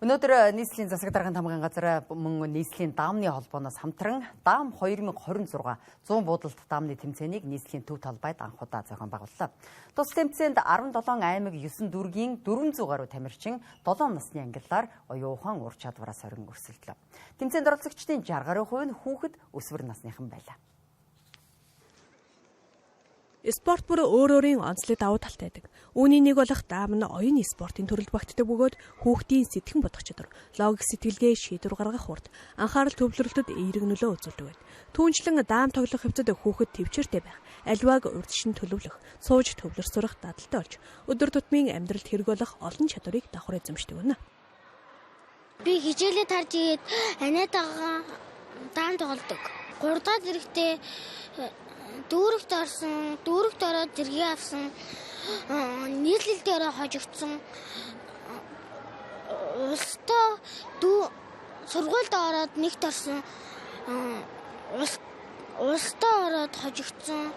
Өнөөдөр нийслэлийн засаг даргын тамгын газар мөн нийслэлийн даамны холбооноос хамтран даам 2026 100 буудалд даамны тэмцээнийг нийслэлийн төв талбайд анх удаа зохион байгууллаа. Тус тэмцээнд 17 аймаг 9 дүүргийн 400 гаруй тамирчин 7 насны ангиллаар оюун ухаан ур чадвараа сорин өрсөлдлөө. Тэмцээнд оролцогчдын 60 гаруй хувь нь хүүхэд өсвөр насныхан байлаа. Спорт бүр өөр өөрийн онцлог давуу талтай байдаг. Үүний нэг болох даам нь оюуны спортын төрөлд багтдаг бөгөөд хүүхдийн сэтгэн бодох чадвар, логик сэтгэлгээ, шийдвэр гаргах хурд, анхаарал төвлөрөлтөд эерэг нөлөө үзүүлдэг байна. Түүнчлэн даам тоглох хэвцэд хүүхэд төвчээртэй байх, аливааг урд шин төлөвлөх, сууж төвлөрч сурах дадалтай болж, өдөр тутмын амьдралд хэрэг болох олон чадварыг давхар эзэмшдэг байна. Би хичээлээ тарж игээд аниатайгаа даам тоглодог. 3 дахь зэрэгтээ дүүрэгт орсон, дүүрэгт ороод зэргээ авсан, нийлэл дээр хожигдсон, улстай сургуульд ороод нэгт орсон, улстай ороод хожигдсон.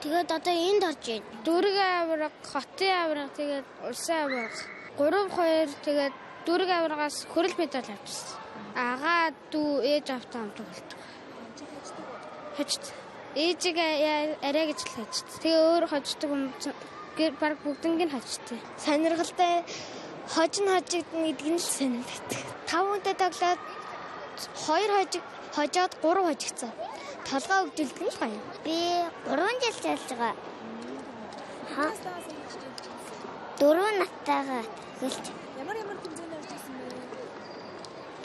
Тэгээд одоо энд орж байна. Дүүргийн аварга, хотын аварга, тэгээд улсын аварга. 3-2 тэгээд дүүргийн аваргаас хөрөл медаль авчихсан. Агаа дүү ээж автаа хамт тоглодог. Хожигдсон. Ээжийг арай гэж л хожигдсон. Тэгээ өөр хожигддаг юм баг бүгднийг нь хожигдсон. Сонирхолтой хожин хожигдно гэдэг нь л сонирхолтой. 5 хүнтэй тоглоод 2 хожоод 3 хожигдсон. Толгой өгдөлдөг нь л гоё. Би 3 жил ялж байгаа. 4 настайгаа эхэлж. Ямар ямар тэмцээнд орж ирсэн бэ?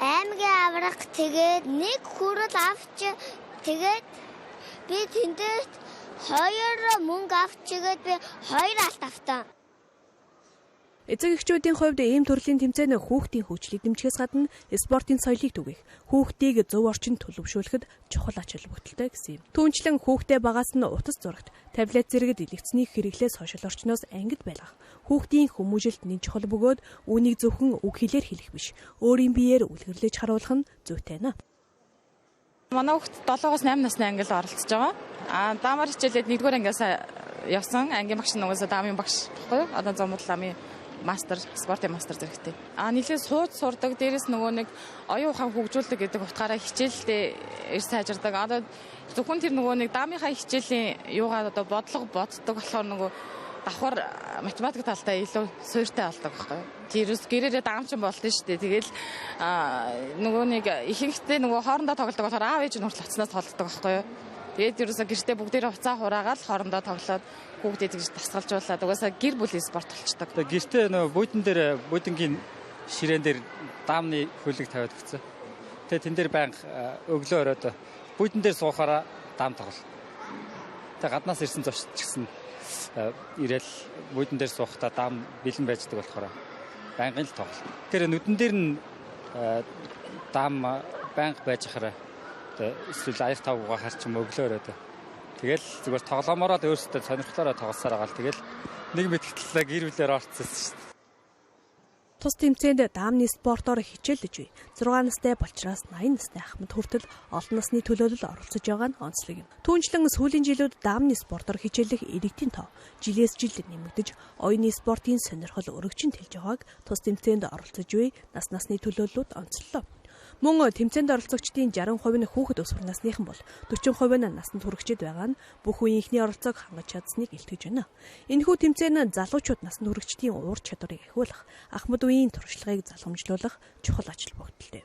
Аймгийн аварга, тэгээд нэг хүрэл авч, тэгээд би тэндээс 2 мөнгө авч игээд би 2 алт автаа. Эцэг эхчүүдийн хувьд ийм төрлийн тэмцээн хүүхдийн хөгжлийг дэмжихээс гадна спортын соёлыг түгээх, хүүхдийг зөв орчинд төлөвшүүлэхэд чухал ач холбогдолтой гэсэн юм. Түүнчлэн хүүхдээ багаас нь утас зурагт, таблет зэрэгэд илгэцний хэрэглээ сошиал орчноос ангид байлгах, хүүхдийн хүмүүжилт нэн чухал бөгөөд үүнийг зөвхөн үг хэлээр хэлэх биш, өөрийн биеэр үлгэрлэж харуулах нь зүйтэй нэ. Манай хүүхд 7-оос 8 насны ангид оролцож байгаа. Аа даамаар хичээлээд 1-р ангиас явсан. Ангийн багш нь угаасаа даамын багш байхгүй юу? Одоо зомдол ламын мастер, спортын мастер зэрэгтэй. Аа нэлээд сууж сурдаг. Дээрээс нөгөө нэг оюун ухаан хөгжүүлдэг гэдэг утгаараа хичээлдээ ир сайжирдаг. Одоо зөвхөн тэр нөгөө нэг даамынхаа хичээлийн юугаа одоо бодлого боддог болохоор нөгөө давхар математик талдаа илүү суйртай болдог байхгүй юу? Тэрс гэрээрээ даамчин болдсон шүү дээ. Тэгэл нөгөө нэг ихэнхдээ нөгөө хоорондоо тоглодог болохоор аав ээж нь хүртэл оцноос тоглодог байхгүй юу? Тэгээд ерөөсөө гэртээ бүгдээрээ хуцаа хураагаад хоорондоо тоглоод хүүхдээ тэгж дасгалжуулаад угаасаа гэр бүлийн спорт болчдөг. Гэртээ нөгөө буудан дээр буудангийн ширээн дээр даамны хөлөг тавиад өгсөн. Тэгээд тэн дээр байнга өглөө оройд буудан дээр суухаараа даам тоглол. Тэгээд гаднаас ирсэн зочд ч гэсэн ирээл буудан дээр суухдаа даам бэлэн байждаг болохоор байнгын л тоглолт. Тэгэхээр нүдэн дээр нь даам байнга байж ахаараа эсвэл аяг тавгуугаа харч юм өглөө оройд. Тэгэл зүгээр тоглоомороо л өөрсдөө сонирхлоороо тоглосоор байгаа л тэгэл нэг мэтгэлээ гэр бүлээр орцсон шүү дээ. Тус тэмцээнд даамны спортоор хичээллэж бий. 6 настай болчроос 80 настай ахмад хүртэл олон насны төлөөлөл оролцож байгаа нь онцлог юм. Түүнчлэн сүүлийн жилүүд даамны спортоор хичээллэх иргэдийн тоо жилээс жил нэмэгдэж, оюуны спортын сонирхол өргөжин тэлж байгааг тус тэмцээнд оролцож буй нас насны төлөөллүүд онцлоо. Мөн тэмцээнд оролцогчдын 60% нь хүүхэд өсвөр насныхан бол 40% нь насанд хүрэгчид байгаа нь бүх үеийнхний оролцоог хангаж чадсныг илтгэж байна. Энэхүү тэмцээн нь залуучууд насанд хүрэгчдийн уур чадварыг ахиулах, ахмад үеийн туршлагыг залгамжлуулах чухал ач холбогдолтой.